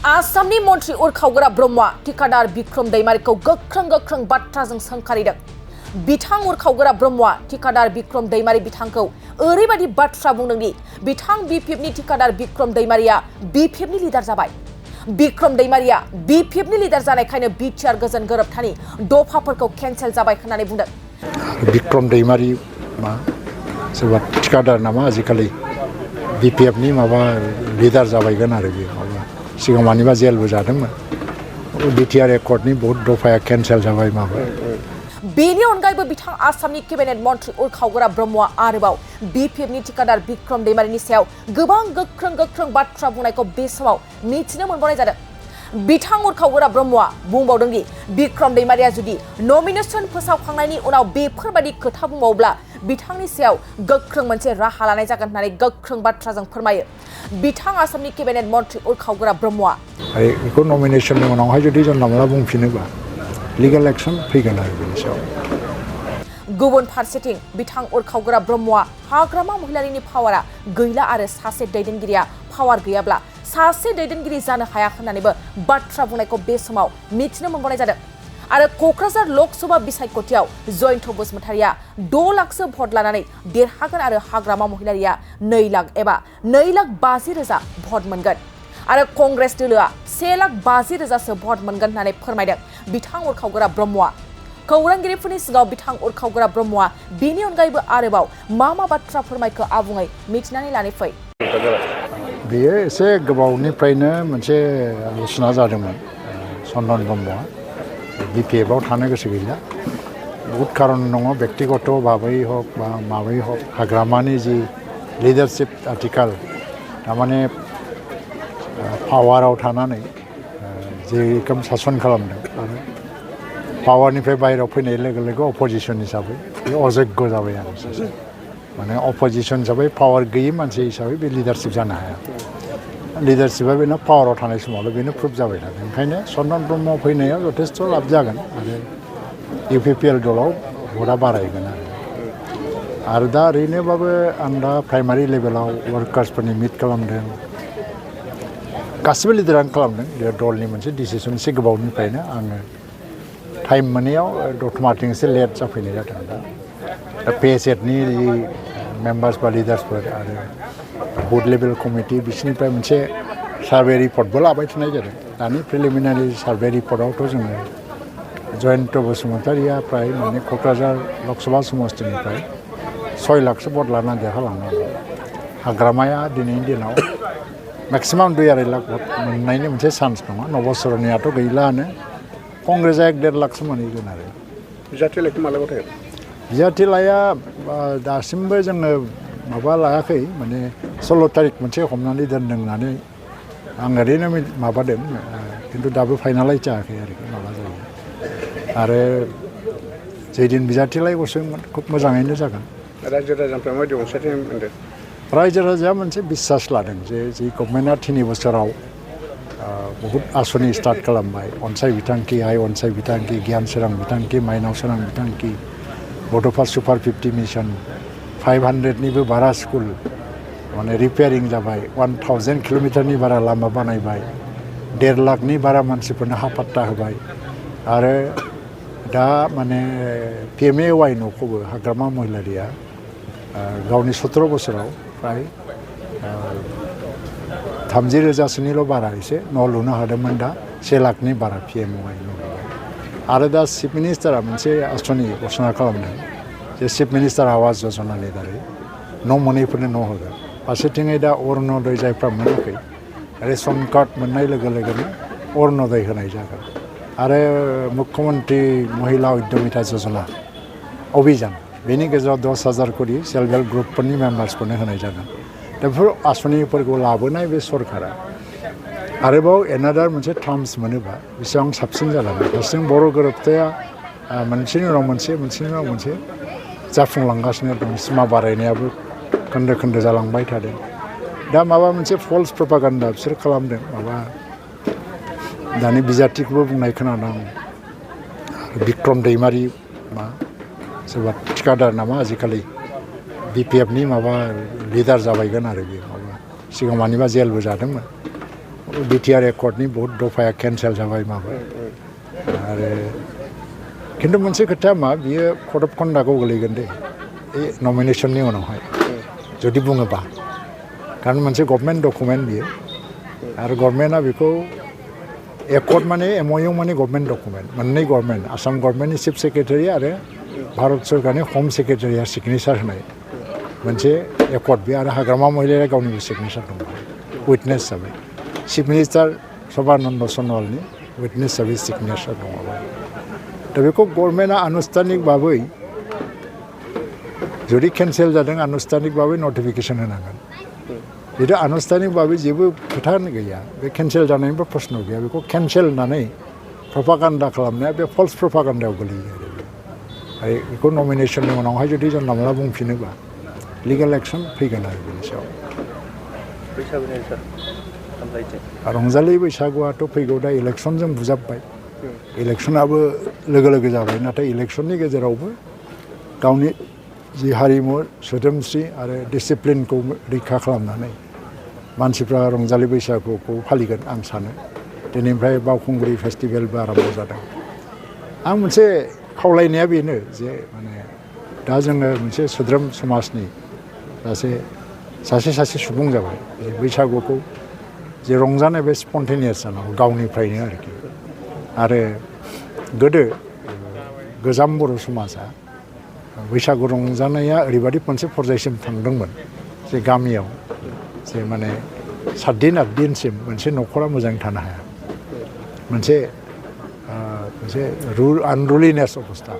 आसामनि मन्त्रि उरखावग्रा ब्रह्मआ थिकादार बिक्रम दैमारिखौ गोख्रों बाथ्राजों सोंखारिदों। बिथां उरखावग्रा ब्रह्मआ थिकादार बिक्रम दैमारि बिथांखौ ओरैबायदि बाथ्रा बुंदों दि बिथां बिपिएफनि थिकादार बिक्रम दैमारिया बिपिएफनि लिडार जाबाय। बिक्रम दैमारिया बिपिएफनि लिडार जानायखायनो बिटिआर गोजोन गोरोबथानि दफाफोरखौ केन्सेल जाबाय होननानै बुंदों। बिक्रम दैमारि मा सोरबा थिकादार नामा आजिखालि बिपिएफनि माबा लिडार जाबायगोन आरो बे माबा सिगां मानिबा जेलबो जादोंमोन। बिटिआर एकर्डनि बहुत दफाया केन्सेल जाबाय माबा। बेनि अनगायैबो बिथां आसामनि केबिनेट मन्त्रि उरखावग्रा ब्रह्मआ आरोबाव बिपिएफनि थिकादार बिक्रम दैमारिनि सायाव गोबां गोख्रों बाथ्रा बुंनायखौ बे समाव मिथिनो मोनबावनाय जादों। बिथां उरखावग्रा ब्रह्मआ बुंबावदों दि बिक्रम दैमारिया जुदि नमिनेशन फोसावखांनायनि उनाव बेफोरबायदि खोथा बुंबावब्ला बिथांनि सायाव गोख्रों मोनसे राहा लानाय जागोन होननानै गोख्रों बाथ्राजों फोरमायो बिथां आसामनि केबिनेट मन्त्रि उरखावग्रा ब्रह्मआ। बेखौ नमिनेशननि उनावहाय जुदि जानला मोनला बुंफिनोबा लिगेल एक्शन फैगोन आरो बेनि सायाव। गुबुन फारसेथिं बिथां उरखावग्रा ब्रह्मआ हाग्रामा महिलारिनि पावारा गैला आरो सासे दैदेनगिरिया पावार गैयाब्ला सासे दैदेनगिरि जानो हाया होननानैबो बाथ्रा बुंनायखौ बे समाव मिथिनो मोनबावनाय जादों। आरो क'क्राझार लकसभा बिसायख'थियाव जयन्त बसुमतारिया 6 लाखसो भट लानानै देरहागोन आरो हाग्रामा महिलारिया 2 लाख एबा 2,50,000 भट मोनगोन आरो कंग्रेस दोलोआ 1,50,000सो भट मोनगोन होननानै फोरमायदों बिथां उरखावग्रा ब्रह्मआ। खौरांगिरिफोरनि सिगाङाव बिथां उरखावग्रा ब्रह्मआ बेनि अनगायैबो आरोबाव मा बाथ्रा फोरमायखो आबुङै मिथिनानै लानो फै। बेयो एसे गोबावनिफ्रायनो मोनसे आलोचना जादोंमोन। चन्दन ब्रह्मआ बिपिएफआव थानो गोसो गैला। बहुत खारन दङ, व्यक्तिगत भाबै हक बा माबै हक हाग्रामानि जि लिडारशिप आथिखाल थारमाने पावाराव थानानै जे रोखोम सासन खालामदों आरो पावारनिफ्राय बाहेरायाव फैनाय लोगो लोगो अपोजिशन हिसाबै बे अजग्य जाबाय आरो सासे माने अपोजिशन हिसाबै पावार गैयै मानसि हिसाबै बे लिडारशिप जानो हाया। लिडारशिपआ बेनो पावाराव थानाय समावल' बेनो प्रुभ जाबाय थादों। ओंखायनो चन्दन ब्रह्म फैनायाव जथेस्थ' लाब जागोन आरो इउपिपिएल दलाव भटआ बारायगोन आरो दा ओरैनोबाबो आं दा प्राइमारि लेभेलाव वार्कार्सफोरनि मिट खालामदों। गासिबो लिडारानो खालामदों। बे दलनि मोनसे डिसिसन एसे गोबावनिफ्रायनो आङो टाइम मोनैयाव दतमाथिं एसे लेट जाफैनाय जादों। दा पिएसएडनि मेम्बार्स बा लिडार्सफोर आरो बुथ लेभेल कमिटि बिसोरनिफ्राय मोनसे सार्भे रिपर्टबो लाबाय थानाय जादों। दानि प्रिलिमिनारि सार्भे रिपर्टआवथ' जोङो जयन्त बसुमतारिया प्राय माने क'क्राझार लकसभा समस्तिनिफ्राय 6 लाखसो भट लानानै देरहालांनाय। हाग्रामाया दिनैनि दिनाव मेक्सिमाम 2-2.5 लाख भट मोननायनि मोनसे चान्स दङ। नबसरनियाथ' गैलानो। कंग्रेसआ 1-1.5 लाखसो मोनहैगोन आरो। बिजाथिलाइखौ माला गथायगोन? बिजाथिलाइया दासिमबो जोङो माबा लायाखै, माने 16 तारिख मोनसे हमनानै दोनदों होननानै आं ओरैनो माबादों, खिन्थु दाबो फाइनालाइज जायाखै आरोखि माबा जायो। आरो जेदिन बिजाथिलाइ गसंगोन खुब मोजाङैनो जागोन। रायजो राजानिफ्राय माबायदि अनसायथाय मोनदों? रायजो राजाया मोनसे बिसास लादों जे गभर्नमेन्टआ 3 बोसोराव बहुत आसनि स्टार्ट खालामबाय। अनसाय बिथांखि, आइ अनसाय बिथांखि, गियान सोरां बिथांखि, माइनाव सोरां बिथांखि, बड'फा सुपार 50 मिशन, 500निबो बारा स्कुल माने रिपेयारिं जाबाय, 1000 किल'मिटारनि बारा लामा बानायबाय, 1.5 लाखनि बारा मानसिफोरनो हा पाट्टा होबाय आरो दा माने PMAY न'खौबो हाग्रामा महिलारिया गावनि 17 बोसोराव फ्राय 30,000सोनिल' बारा एसे न' लुनो हादोंमोन। दा 1 लाखनि बारा PMAY न' लुबाय। आरो दा चिफ मिनिस्टारा मोनसे आसनि घोषणा खालामदों जे चिफ मिनिस्टार आवास यजनानि दारै न' मोनैफोरनो न' होगोन। फारसेथिङै दा अरुण'दय जायफ्रा मोनाखै रेशन कार्ड मोननाय लोगो लोगोनो अरुण'दय होनाय जागोन। आरो मुख्यमन्त्रि महिला उद्यमिता यजना अभियान बेनि गेजेराव 10,000 कोटी सेल्फ हेल्प ग्रुपफोरनि मेम्बार्सफोरनो होनाय जागोन। दा बेफोर आसनिफोरखौ लाबोनाय बे सरकारा आरोबाव एनादार मोनसे टार्म्स मोनोबा बेसेबां साबसिन जालाङो। फारसेथिं बर' गोरोबथाया मोनसेनि उनाव मोनसे जाफुंलांगासिनो दं। सिमा बारायनायाबो खोन्दो खोन्दो जालांबाय थादों। दा माबा मोनसे फल्स प्रपागान्डा बिसोर खालामदों। माबा दानि बिजाथिखौबो बुंनाय खोनादों बिक्रम दैमारि मा सोरबा थिकादार नामा आजिखालि बिपिएफनि माबा लिडार जाबायगोन आरो बे माबा सिगां मानिबा जेलबो जादोंमोन। बिटिआर एकर्डनि बहुत दफाया केन्सेल जाबाय माबाय आरो खिन्थु मोनसे खोथा मा बियो कड अफ कन्डाक्टआव गोलैगोन दे बे नमिनेसननि उनावहाय जुदि बुङोबा कारण मोनसे गभर्नमेन्ट डकुमेन्ट बियो आरो गभर्नमेन्टआ बेखौ एकर्ड माने एमअइउ माने गभर्नमेन्ट डकुमेन्ट मोननै गभर्नमेन्ट आसाम गभर्नमेन्टनि चिफ सेक्रेटारि आरो भारत सरकारनि हम सेक्रेटारिया सिगनेचार होनाय मोनसे एकर्ड बे आरो हाग्रामा महिलाया गावनिबो सिगनेचार दङ उइटनेस हिसाबै चिफ मिनिस्टार सर्बानन्द सन'वालनि उइटनेस हिसाबै सिगनेचार दङ दा बेखौ गभर्नमेन्टआ आनुষ্ঠাनिक भाबै जुदि केन्सेल जादों आनुষ্ঠাनिक भाबै नटिफिकेसन होनांगोन जुदि आनुষ্ঠাनिक भाबै जेबो खोथा गैया बे केन्सेल जानायनिबो प्रश्न गैया बेखौ केन्सेल होननानै प्रपागान्डा खालामनाया बे फल्स प्रपागान्डायाव गोलैयो आरो बेखौ नमिनेसननि उनावहाय जुदि जानला मोनला बुंफिनोबा लिगेल एक्सन फैगोन आरो बेनि सायाव रंजालि बैसागुआथ' फैगौ दा इलेक्सनजों बुजाबबाय इलेक्सनाबो लोगो लोगो जाबाय नाथाय इलेक्सननि गेजेरावबो गावनि जि हारिमु सोदोमस्रि आरो डिसिप्लिनखौ रैखा खालामनानै मानसिफ्रा रंजालि बैसागुखौ फालिगोन आं सानो दिनैनिफ्राय बावखुंग्रि फेस्टिभेलबो आरम्भ जादों आं मोनसे खावलायनाया बेनो जे माने दा जोङो मोनसे सोद्रोम समाजनि सासे सुबुं जाबाय बैसागुखौ जे रंजानाय बे स्पन्टेनियास जानांगौ गावनिफ्रायनो आरोखि आरो गोदो गोजाम बर' समाजा बैसागु रंजानाया ओरैबायदि मोनसे पर्यायसिम थांदोंमोन जे गामियाव जे माने 7 दिन 8 दिनसिम मोनसे न'खरा मोजाङै थानो हाया मोनसे आनरुलिनेस अबस्था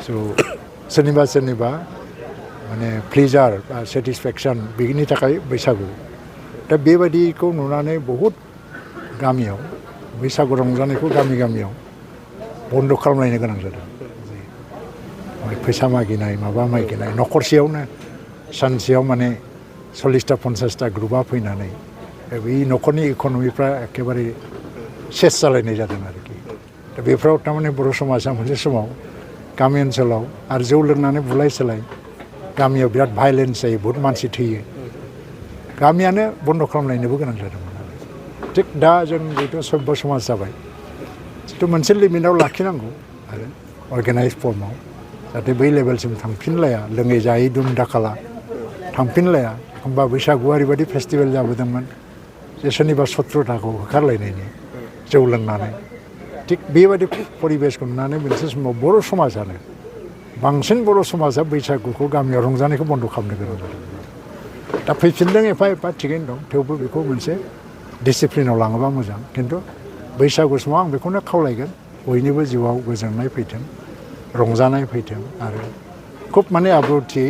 स' सोरनिबा माने प्लेजार बा सेटिसफेक्सन बेनि थाखाय बैसागु दा बेबायदिखौ नुनानै बहुद गामियाव बैसागु रंजानायखौ गामियाव बन्द' खालामलायनो गोनां जादों फैसा मागिनाय माबा मागिनाय न'खरसेयावनो सानसेयाव माने 40टा 50टा ग्रुपा फैनानै बै न'खरनि इक'नमिफ्रा एखेबारे सेस जालायनाय जादों आरोखि दा बेफोराव थारमाने बर' समाजा मोनसे समाव गामि ओनसोलाव आरो जौ लोंनानै बुलाय सोलाय गामियाव बिराद भायलेन्स जायो बहुत मानसि थैयो गामियानो बन्द' खालामलायनोबो गोनां जादोंमोन थिग दा जों जिहेथु सभ्य समाज जाबाय जिथु मोनसे लिमिटआव लाखिनांगौ आरो अर्गेनाइज फर्मआव जाहाथे बै लेभेलसिम थांफिनलाया लोङै जायै दुम दाखाला थांफिनलाया एखमबा बैसागुआ ओरैबायदि फेस्टिभेल जाबोदोंमोन जे सोरनिबा सत्र'थाखौ होखारलायनायनि जौ लोंनानै थिग बेबायदि परिबेसखौ नुनानै मोनसे समाव बर' समाजानो बांसिन बर' समाजा बैसागुखौ गामियाव रंजानायखौ बन्द' खालामनो गोनां जादों दा फैफिनदों एफा थिगैनो दं थेवबो बेखौ मोनसे डिसिप्लिनाव लाङोबा मोजां खिन्थु बैसागु समाव आं बेखौनो खावलायगोन बयनिबो जिउआव गोजोननाय फैथों रंजानाय फैथों आरो खुब माने आब्रुथियै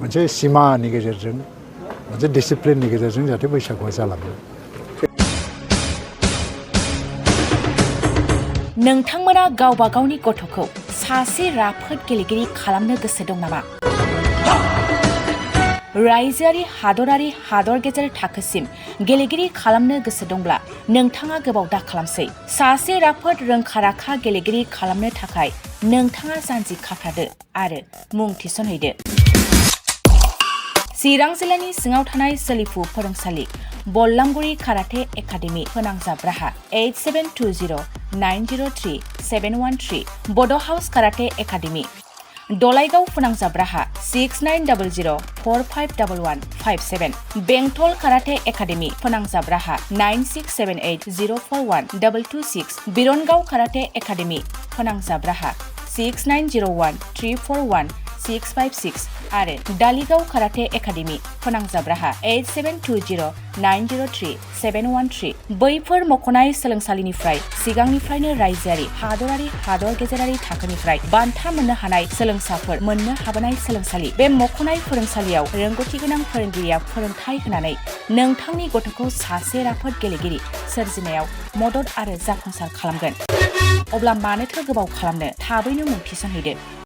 मोनसे सिमानि गेजेरजों मोनसे डिसिप्लिननि गेजेरजों जाहाथे बैसागुआ जालाङो नोंथांमोना गावबा गावनि गथ'खौ सासे राफोद गेलेगिरि खालामनो गोसो दं नामा? रायजोआरि हादरारि हादर गेजेर थाखोसिम गेलेगिरि खालामनो गोसो दंब्ला नोंथाङा गोबाव दा खालामसै सासे राफोद रोंखा-राखा गेलेगिरि खालामनो थाखाय नोंथाङा जानजि खाफ्रादो आरो मुं थिसनहैदो। चिरां जिल्लानि सिङाव थानाय सोलिफु फोरोंसालि बल्लामगुरि काराटे एकाडेमि फोनांजाब राहा 8720903713 बड' हाउस काराटे एकाडेमि दलाइगाव फोनांजाब राहा 6900451157 बेंटल काराटे एकाडेमि फोनांजाब राहा 9678041226 बिरनगाव काराटे एकाडेमि फोनांजाब राहा 6901341656 आरो दालिगाव काराटे एकाडेमि फोनांजाब राहा 8720903713 बैफोर मख'नाय सोलोंसालिनिफ्राय सिगांनिफ्रायनो रायजोआरि हादरारि हादर गेजेरारि थाखोनिफ्राय बान्था मोननो हानाय सोलोंसाफोर मोननो हाबोनाय सोलोंसालि बे मख'नाय फोरोंसालियाव रोंगौथि गोनां फोरोंगिरिया फोरोंथाय होनानै नोंथांनि गथ'खौ सासे राफोद गेलेगिरि सोरजिनायाव मदद आरो जाफुंसार खालामगोन। अब्ला मानोथो गोबाव खालामनो थाबैनो मुं थिसनहैदो।